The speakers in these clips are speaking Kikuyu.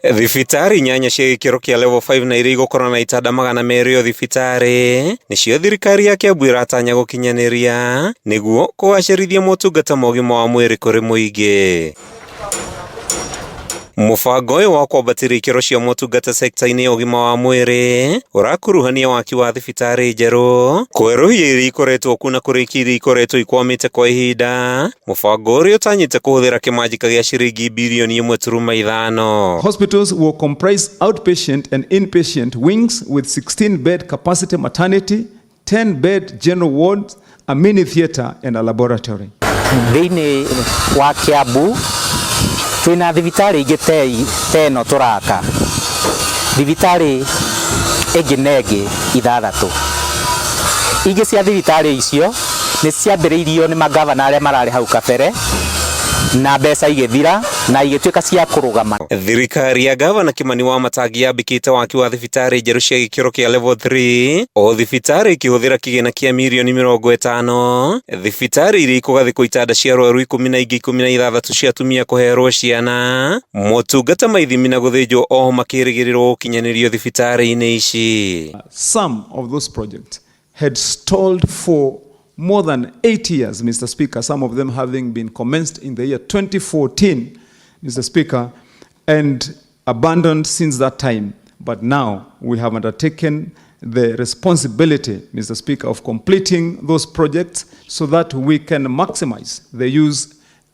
Thibitarĩ inyanya cia gĩkĩro kĩa level 5 na iria igũkorwo na itanda 200 o thibitarĩ nĩcio thirikari ya Kiambu ĩratanya gũkinyanĩria nĩguo kũgacĩrithia motungata ma ũgima wa mwĩrĩ kũrĩ mũingĩ. Mũbango ũyũ wa kwambatĩria ikĩro cia motungata sekta-inĩ ya ũgima wa mwĩrĩ ũrakuruhania waki wa thibitarĩ njerũ, kwerũhia iria ikoretwo kuo na kũrĩkia iria ikoretwo ikwamĩte kwa ihinda, mũbango ũrĩa ũtanyĩte kũhũthĩra kĩmanjĩka gĩa ciringi birioni 1.5. Hospitals will comprise outpatient and inpatient wings with 16-bed capacity maternity, 10-bed general wards, a mini theater and a laboratory. Thĩinĩ wa Kiambu twĩna thibitarĩ ingĩ ta ĩno tũraka, thibitarĩ ĩngĩ na ĩngĩ ithathatũ. Ingĩ cia thibitarĩ icio nĩ ciambĩrĩirio nĩ mangavana arĩa mararĩ hau kabere na mbeca igĩthira na igĩtuĩka cia kũrũgama. Thirikari ya gavana Kimani Wamatangi yambĩkĩte waki wa thibitarĩ njerũ cia gĩkĩro kĩa level 3 o thibitarĩ ĩkĩhũthĩra kĩgĩna kĩa mirioni 50, thibitarĩ iria ikũgathĩkwo itanda cia arwaru 10 na ingĩ 16 cia atumia kũherwo ciana, motungata ma ithimi na gũthĩnjwo oho makĩrĩgĩrĩrwo gũkinyanĩrio thibitarĩ-inĩ ici. Some of those projects had stalled for more than 8 years, Mr. Speaker, some of them having been commenced in the year 2014, Mr. Speaker, and abandoned since that time. But now we have undertaken the responsibility, Mr. Speaker, of completing those projects so that we can maximize the use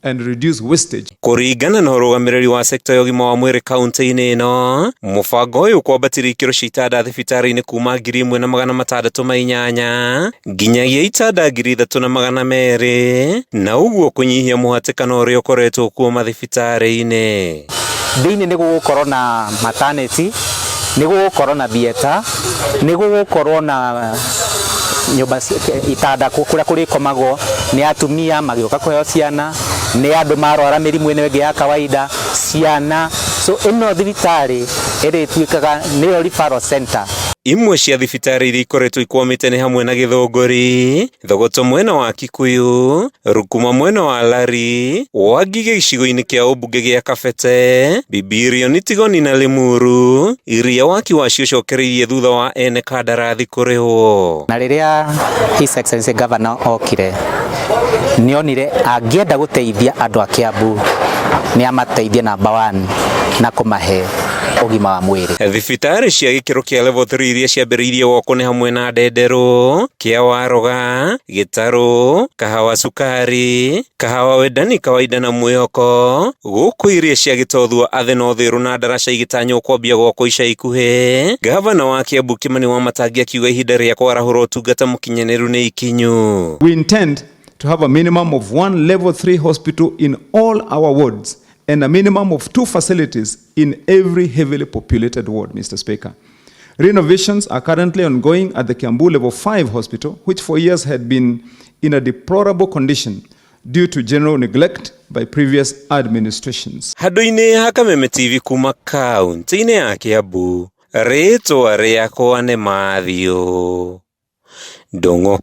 and reduce wastage. Kũringana na ũrũgamĩrĩri wa sekta ya ũgima wa mwĩrĩ kaunti-inĩ ĩno, mũbango ũyũ ũkwambatĩria ikĩro cia itanda thibitarĩ-inĩ kuma 1608 nginyagia itanda 3200, na ũguo kũnyihia mũhatĩkano ũrĩa ũkoretwo kuo mathibitarĩ-inĩ. Thĩinĩ nĩ gũgũkorwo na maternity, nĩ gũgũkorwo na theater, nĩ gũgũkorwo na nyũmba itanda kũrĩa kũrĩkomagwo nĩ atumia magĩũka kũheo ciana, nĩ andũ marwara mĩrimũ ĩno ĩngĩ ya kawaida, ciana. So ĩno thibitarĩ ĩrĩtuĩkaga nĩyo referral center. Imwe cia thibitarĩ iria ikoretwo ikwamĩte nĩ hamwe na Gĩthũngũri, Thogoto mwena wa Kikuyu, Rukuma mwena wa Lari, Wangige gĩcigo-inĩ kĩa ũmbunge gĩa Kabete, Bibirioni Tigoni na Limuru, iria waki wacio ũcokereirie thutha wa ene kandarathi kũrĩhwo. Na rĩrĩa His Excellency Governor okire, nĩonire angĩenda gũteithia andũ a Kiambu nĩ amateithie number 1 na kũmahe ũgima wa mwĩrĩ. Thibitarĩ cia gĩkĩro kĩa level 3 iria ciambĩrĩirie gwakwo nĩ hamwe na Ndenderũ, Kĩa Waroga, Gĩtarũ, Kahawa Cukari, Kahawa Wendani Kawaida na Mwĩhoko, gũkũ iria cia Gĩtothua, Athi na Ũthĩrũ na Ndaraca igĩtanywo kwambia gwakwo ica ikuhĩ. Gavana wa Kiambu Kimani Wamatangi akiuga ihinda rĩa kwarahũra ũtungata mũkinyanĩru nĩ ikinyu. We intend to have a minimum of 1 level 3 hospital in all our wards and a minimum of 2 facilities in every heavily populated ward, Mr. Speaker. Renovations are currently ongoing at the Kiambu Level 5 hospital, which for years had been in a deplorable condition due to general neglect by previous administrations. Handũ-inĩ ha Kameme TV kuma kaunti-inĩ ya Kiambu, rĩtwa rĩakwa nĩ Matthew Ndung'u.